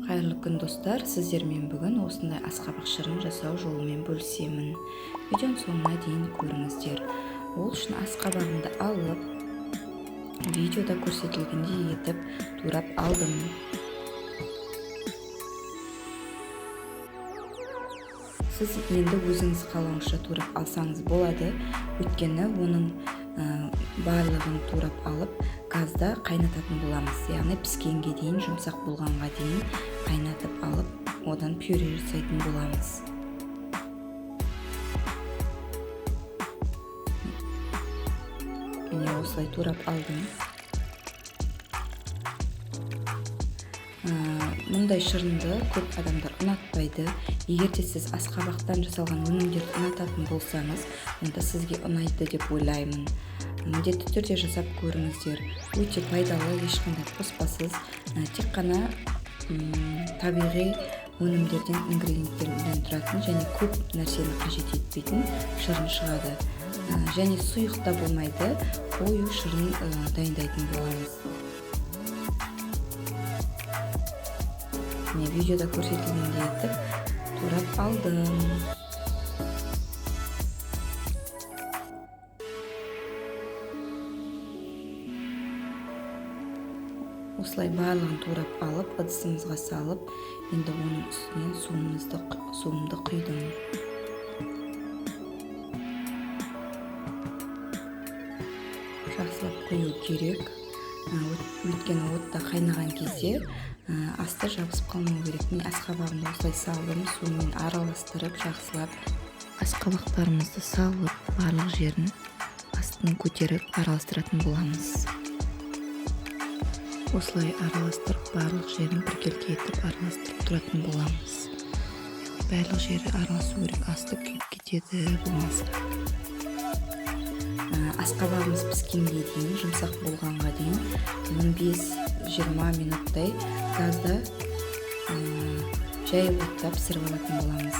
Қайырлы күн, достар! Сіздермен бүгін осындай асқабақ шырын жасау жолымен бөлісемін. Видеоның соңына дейін көріңіздер. Ол үшін асқабағымды алып, видеода көрсетілгендей етіп турап алдым. Сіз енді өзіңіз қалауынша турап алсаңыз болады, өйткені оның барлығын турап алып, газда қайнататын боламыз. Яғни піскенге дейін, жұмсақ болғанға дейін қайнатып алып, одан пюре жасайтын боламыз. Міне, осылай турап алдым. Мұндай шырынды көп адамдар ұнатпайды. Егер де сіз асқабақтан жасалған өнімдерді ұнататын болсаңыз, онда сізге ұнайды деп ойлаймын. Міндетті түрде жасап көріңіздер. Өте пайдалы, ешқандай қоспасыз, тек қана табиғи өнімдерден, ингредиенттерден тұратын және көп нәрсені қажет етпейтін шырын шығады. Және сұйық та болмайды, қою шырын дайындайтын боламыз. Міне, видеода көрсетілгендей етіп турап алдым. Осылай барлығын турап алып, ыдысымызға салып, енді оның үстінен суымды құйдым. Жақсылап құю керек, өйткені отта қайнаған кезде асты жабысып қалмау керек. Мен асқабағымды осылай салдым, сумен араластырып жақсылап асқабақтарымызды салып, барлық жерін астын көтеріп араластыратын боламыз. Осылай араластырып, барлық жерін біркелкі етіп араластырып тұратын боламыз. Барлық жері араласу керек, асты күйіп кетеді болмаса. Асқабағымыз піскенге дейін, жұмсақ болғанға дейін 15-20 минуттай газда жай отта пісіріп алатын боламыз.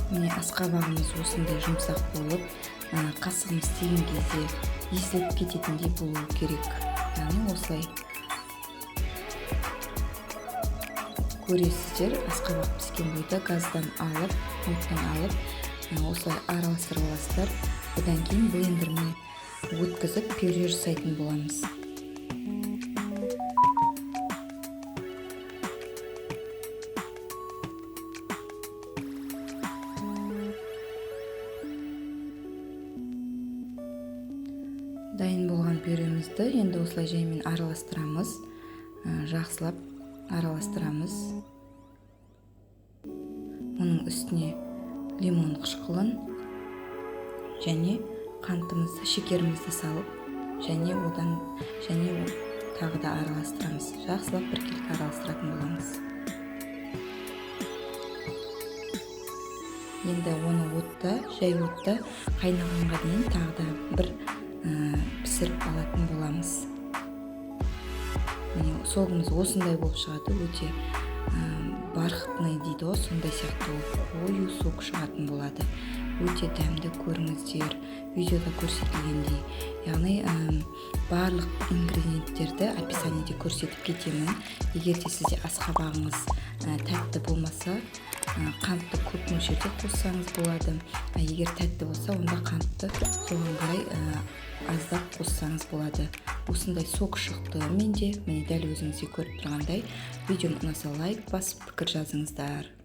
Міне, асқабағымыз осындай жұмсақ болып, қасығымыз тиген кезде езіліп кететіндей болуы керек. Яғни осылай көресіздер, асқабақ піскен бойда газдан алып, оттан алып, осылай араластырып аласыздар. Одан кейін блендермен өткізіп пюре жасайтын боламыз. Дайын болған пюремізді енді осылай жаймен араластырамыз, жақсылап араластырамыз. Оның үстіне лимон қышқылын және қантымызды, шекерімізді салып, және одан және тағы да араластырамыз. Жақсылап біркелкі араластыратын боламыз. Енді оны отта, жай отта қайнағанға дейін тағы да бір пісіріп алатын боламыз. Міне, согымыз осындай болып шығады, өте бархатный дейді ғой, сондай сияқты болып қою сок шығатын болады. Өте дәмді, көріңіздер, видеода көрсетілгендей. Яғни барлық ингредиенттерді описаниеде көрсетіп кетемін. Егер де сізде асқабағыңыз тәтті болмаса, қантты көп мөлшерде қоссаңыз болады. А егер тәтті болса, онда қантты соған қарай аздап қоссаңыз болады. Осындай сок шықты менде, міне, дәл өзіңізде көріп тұрғандай. Видеом ұнаса лайк басып, пікір жазыңыздар.